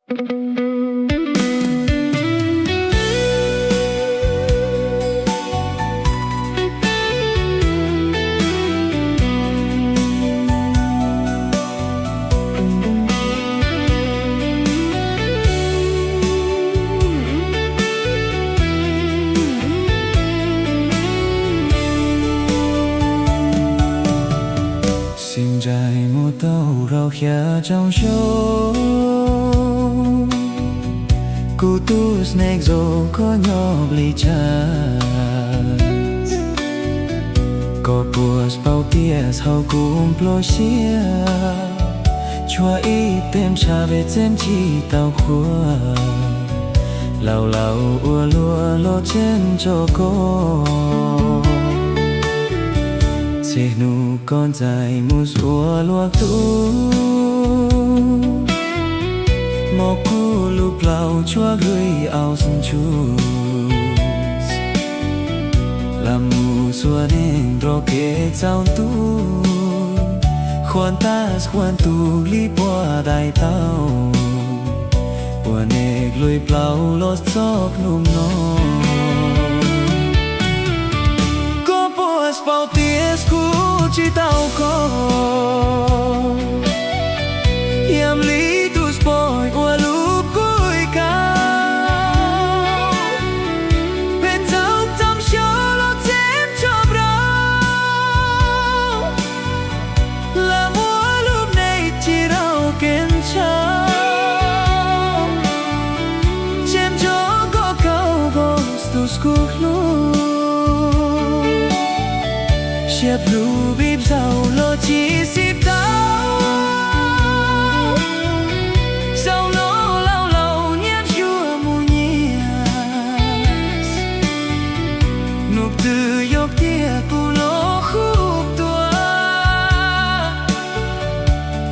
Sib ncaim mus tau rau xya tsoo xyoo, kuv tus neeg zoo koj nyob li cas, koj puas paub tias hauv kuv nplooj siab tshuav ib teg ntshav pem txeeb tsis tau qhuav, laus laus ua luaj los tseem tso koj. Txhia hnub koj ntxais mus ua luag tub, mos kuv lub plaub tshuav hwj aus ntsuj, lam mus xuas neeg nrog kev txaus ntuj, qhuas ntaj qhuas ntuj li puag daim tau, ua neeg luj plaub los txog hnub no. Koj puas paub tias kuv tsis tau koj, yam li tus poib ua lub kuj kaus, peb txaus txaus xyoo los txeeb tso nrau, lam ua lub neej tsis raug kev ntshaw, tseem nco koj kaum kos tus kuv hlub. Siab lub vij zaug los tsis xis tau, zaum no laus laus nyias yuav mus nyias, hnub twg yuav tiav kuv los qhuv tuag,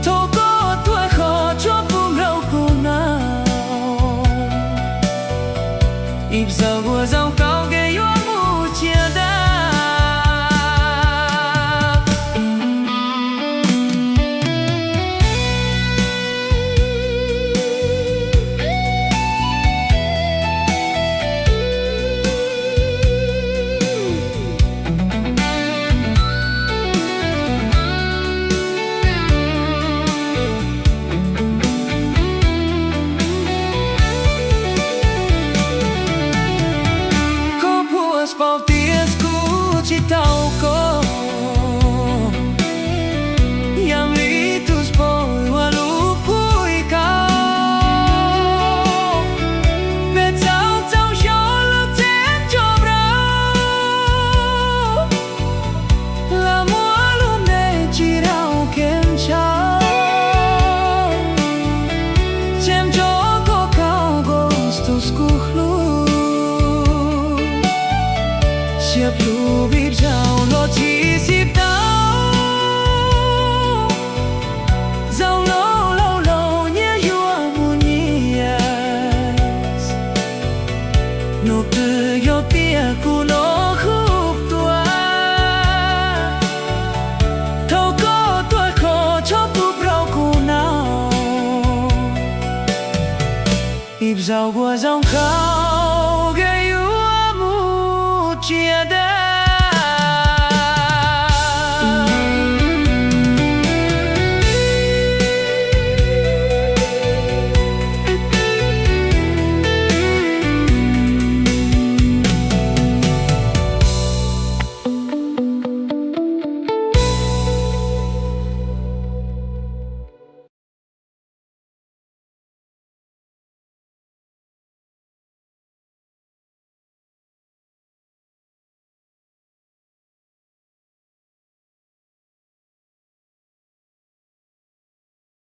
thov koj tuaj kho tshuaj pub nrog kuv na, ib zaug ua zaum kaum kev yuav mus cia dab. Koj puas paub tias kuv tsis tau koj, yam li tus poib ua lub kuj kaus, peb txaus txaus xyoo los txeeb tso nrau, lam ua lub neej tsis raug kev ntshaw, tseem nco koj kaum kos tus kuv hlub. Siab lub vij zaug los tsis xis tau, zaum no laus laus nyias yuav mus nyias, hnub twg yuav tiav kuv los qhuv tuag, thov koj tuaj kho tshuaj pub nrog kuv na, ib zaug ua zaum kaum